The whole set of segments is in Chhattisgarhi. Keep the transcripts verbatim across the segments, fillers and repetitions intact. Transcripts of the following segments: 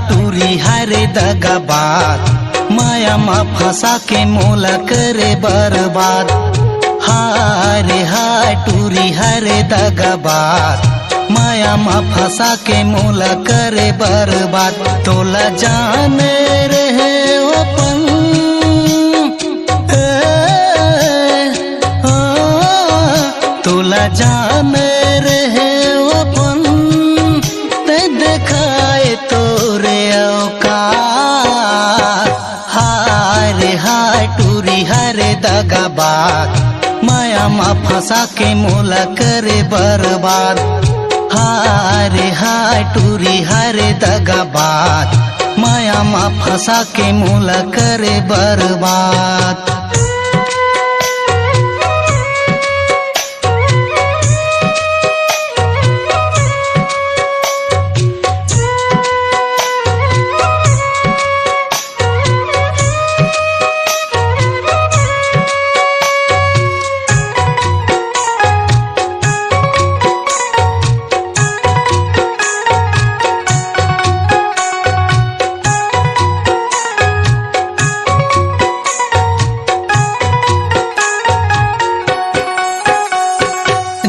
टूरी हरे दगाबाज, माया मा फंसा के मोला करे बर्बाद। हाय रे हाय टूरी हरे दगाबाज, माया मा फंसा के मोला करे बर्बाद। तोला जाने रहे अपन, ए, ओ, तोला जाने रहे अपन, तैं देखाए तोरे औकात। हाय रे हाय टूरी हरे दगाबाज, माया मा फंसा के मोला करे बर्बाद। हाय रे हाय टूरी हरे दगाबाज, माया मा फंसा के मोला करे बर्बाद।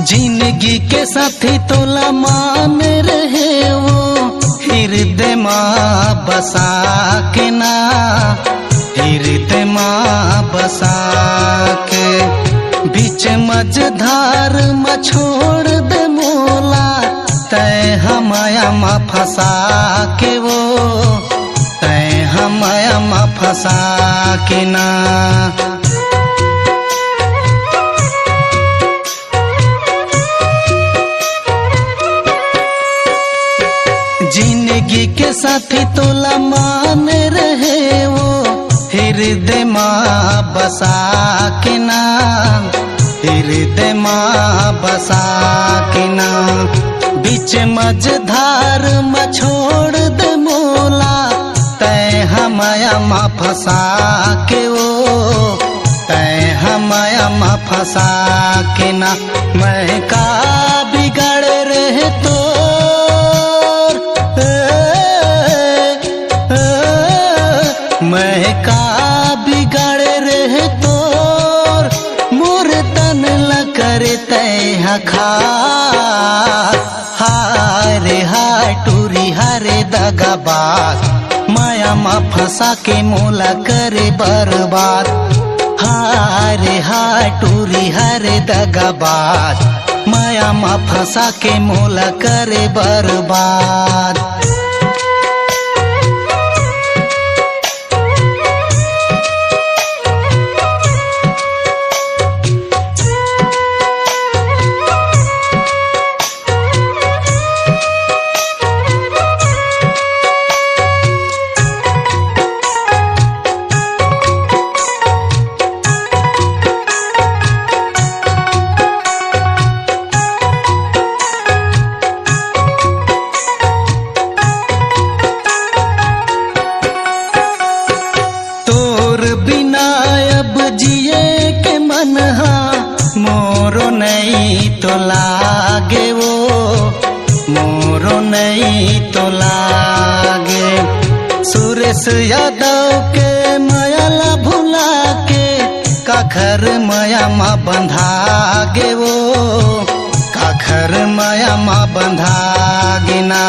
जिंदगी के साथी तोला मान रहे वो, हृदय मा बसा के ना, हृदय मा बसा के। बीच मझधार मा छोड़ दे मोला, तैं हा माया मा फंसा के वो, तैं हा माया मा फंसा के ना। जिंदगी के साथी तोला मान रहे वो, हृदय मा बसा के ना, हृदय मा बसा के ना। बीच मझधार मा छोड़ दे मोला, तैं हा माया मा फंसा के वो, तैं हा माया मा फंसा के ना। मैं का बिगाड़े रहे तोर, ए, ए, मैं का बिगाड़े रहे तोर, मोर तन ला करे तैं हा खास। हाय रे हाय टूरी हरे दगाबाज, माया मा फंसा के मोला करे बर्बाद। हाय रे हाय टूरी हरे दगाबाज, माया मा फंसा के मोला करे बर्बाद। तोर बिना अब जिए के मन हा मोरो नइ तो लागे वो, मोरो नइ तो लागे। सुरेश यादव के माया ला भुला के, काखर माया मा बंधा गे वो, काखर माया मा बंधा गे ना।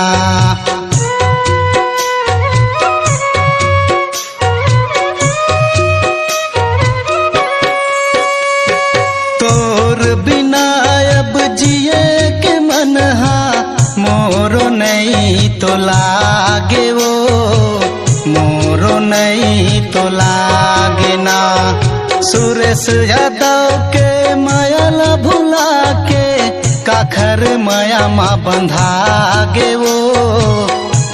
तोर बिना अब जिए के मन हा मोरो नइ तो लागे वो, मोरो नइ तो लागे ना। सुरेश यादव के माया ला भुला के, काखर माया मा बंधा गे वो,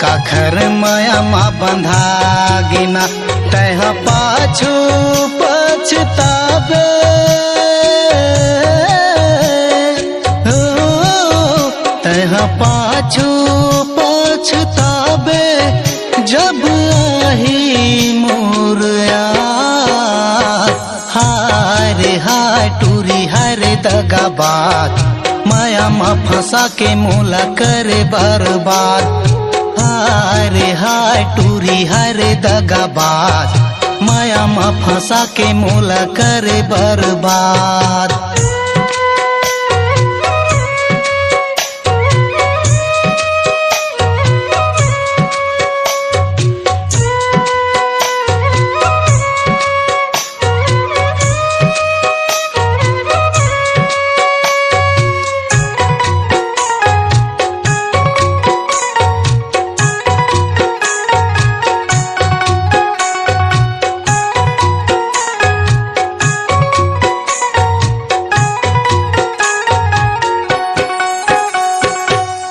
काखर माया मा बंधा गे ना। तैं हा पाछू पछताबे, हो, तैं हा पाछू पछताबे, जब आही मोर याद। हाय रे हाय टूरी हरे दगाबाज, माया मा फंसा के मोला करे बर्बाद। अरे हाय टूरी हरे दगाबाज, माया म फंसा के मोला करे बर्बाद।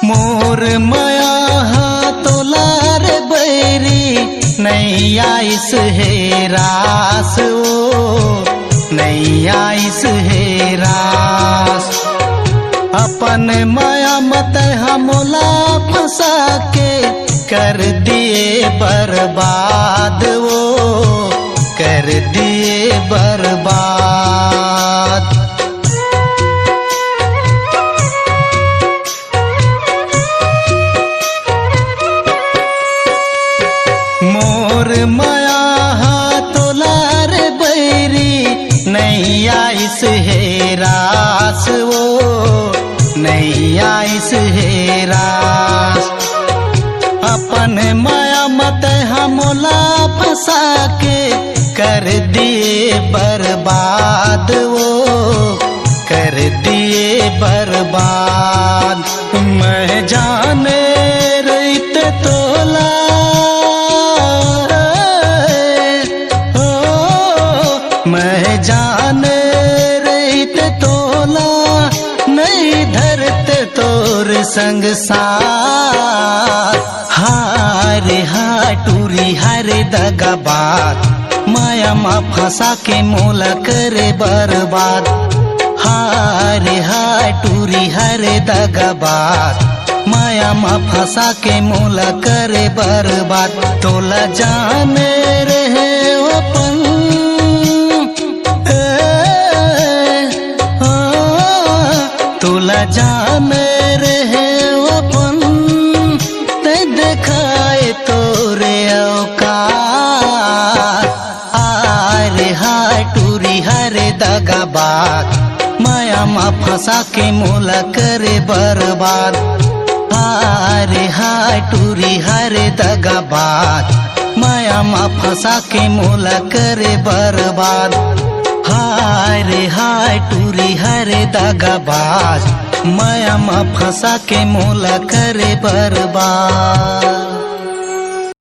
मोर मया हा तोला रे बैरी, नइ आइस हे रास ओ, नइ आइस हे रास। अपन मया म तैं हा मोला फंसा के कर दिए बर्बाद ओ, कर दिए बर्बाद। मोर मया हा तोला रे बैरी, नइ आइस हे रास ओ, नइ आइस हे रास। अपन मया म तैं हा मोला फंसा के कर दिए बर्बाद ओ, कर दिए बर्बाद। मैं जाने रहित तोला, ओ, मैं जाने रहित तोला, नइ धरत तोर संग साथ। हाय रे हाय टूरी हरे दगाबाज, माया म फंसा के मोला करे बर्बाद। हाय रे हाय टूरी हरे दगाबाज, माया म फंसा के मोला करे बर्बाद। तोला जाने रहे अपन, ए, ओ, तोला जाने रहे अपन, तैं देखाए तोरे औकात। आय रे हाय टूरी हरे दगाबाज, माया म फंसा के मोला करे बर्बाद। हाय रे हाय टूरी हरे दगाबाज, माया म फंसा के मोला करे बर्बाद। हाय रे हाय टूरी हरे दगाबाज, माया म फंसा के मोला करे बर्बाद।